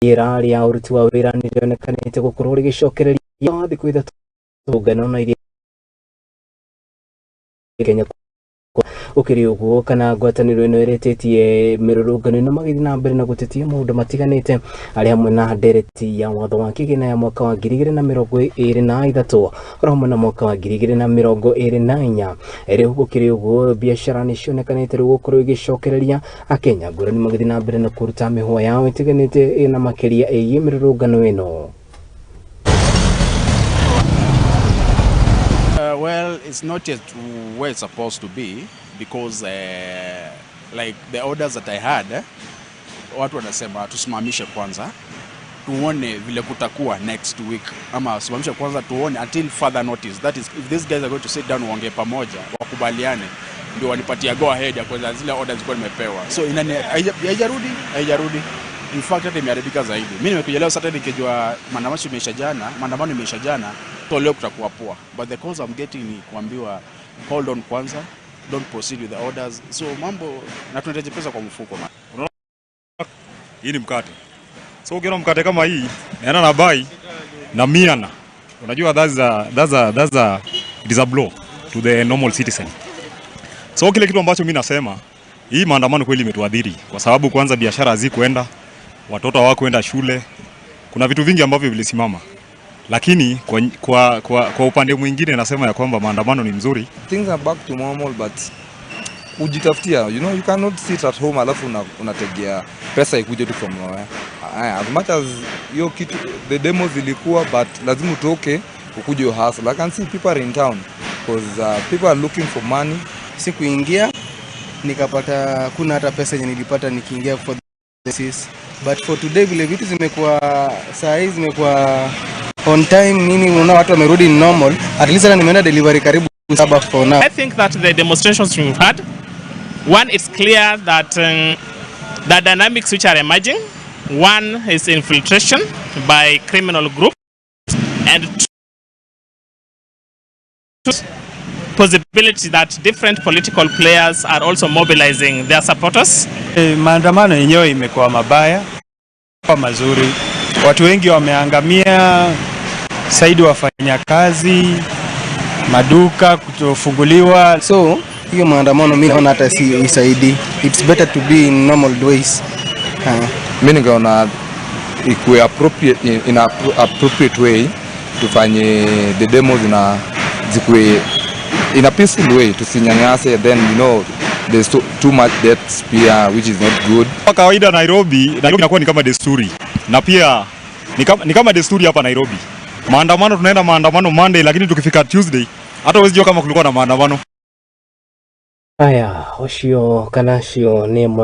Rĩera rĩa ũruti wa wĩra nĩ rĩonekanĩte gũkorwo rĩgĩcokereria thikũ 3 ngano na iria Kenya. Gũkĩrĩ ũguo, kana ngwatanĩro ĩno ĩretĩtie mĩrũrũngano ĩno magĩthiĩ na mbere na gũtetia maũndũ matiganĩte arĩ hamwe na ndereti ya watho wa kĩgĩna ya mwaka wa 2023 oro hamwe na mwaka wa 2024. Rĩu gũkĩrĩ ũguo, biacara nĩ cionekanĩte rĩu gũkorwo igĩcokereria, akenya ngũrani magĩthiĩ na mbere na kũruta mĩhũa yao ĩtiganĩte na makĩria ĩgiĩ mĩrũrũngano ĩno. Well, it's not yet where it's supposed to be because like the orders that I had, watu wanasema tusimamishe kwanza tuone vile kutakuwa next week, ama simamishe kwanza tuone until further notice. That is, if these guys are going to sit down, waongee pamoja, wakubaliane, ndio wanipatia go ahead ya kwanza zile orders zilikuwa nimepewa. So inani haijarudi, haijarudi. In fact, hata imeharibika zaidi. Mimi nimekuja leo Saturday nikijua maandamano imeisha jana, maandamano imeisha jana, so leo kutakuwa poa. But the calls I'm getting ni kuambiwa hold on kwanza, don't proceed with the orders. So mambo na tunahitaji pesa kwa mfuko, man. Hii ni mkate. So ukiona mkate kama hii naenda na buy na mia na unajua that's a it is a blow to the normal citizen. So kile kitu ambacho mimi nasema, hii maandamano kweli imetuadhiri kwa sababu kwanza biashara hazikuenda, watoto hawakuenda shule, kuna vitu vingi ambavyo vilisimama. Lakini kwa upande mwingine nasema ya kwamba maandamano ni mzuri. Things are back to normal, but kujitafutia, you cannot sit at home alafu unategea pesa ikuje tu from nowhere. Aya, as much as hiyo kitu, the demos zilikuwa, but lazima utoke ukuje hustle. I can see people are in town because people are looking for money. Sikuingia nikapata kuna hata pesa yenye nilipata nikiingia for the six. But for today, vile vitu zimekuwa saa hii, zimekuwa on time nini, unaona watu wamerudi normal. At least hata nimeenda delivery karibu 7 for now. I think that the demonstrations we've had, one, it's clear that the dynamics which are emerging, one is infiltration by criminal groups, and two, possibility that different political players are also mobilizing their supporters. E, maandamano yenyewe imekuwa mabaya kwa mazuri, watu wengi wameangamia, zaidi wafanyakazi, maduka kutofunguliwa. So hiyo maandamano mi naona hata si isaidi. It's better to be in normal ways. Mi ningeona ikuwe appropriate, in a appropriate way, tufanye the demos na zikuwe in a peaceful way, tusinyanyase. Then there's too much deaths pia, which is not good. Kwa kawaida Nairobi inakuwa ni kama desturi na pia ni kama desturi hapa Nairobi. Maandamano, tunaenda maandamano Monday, lakini tukifika Tuesday hata huwezi jua kama kulikuwa na maandamano. Aya, ũcio kana acio nĩ ĩmwe.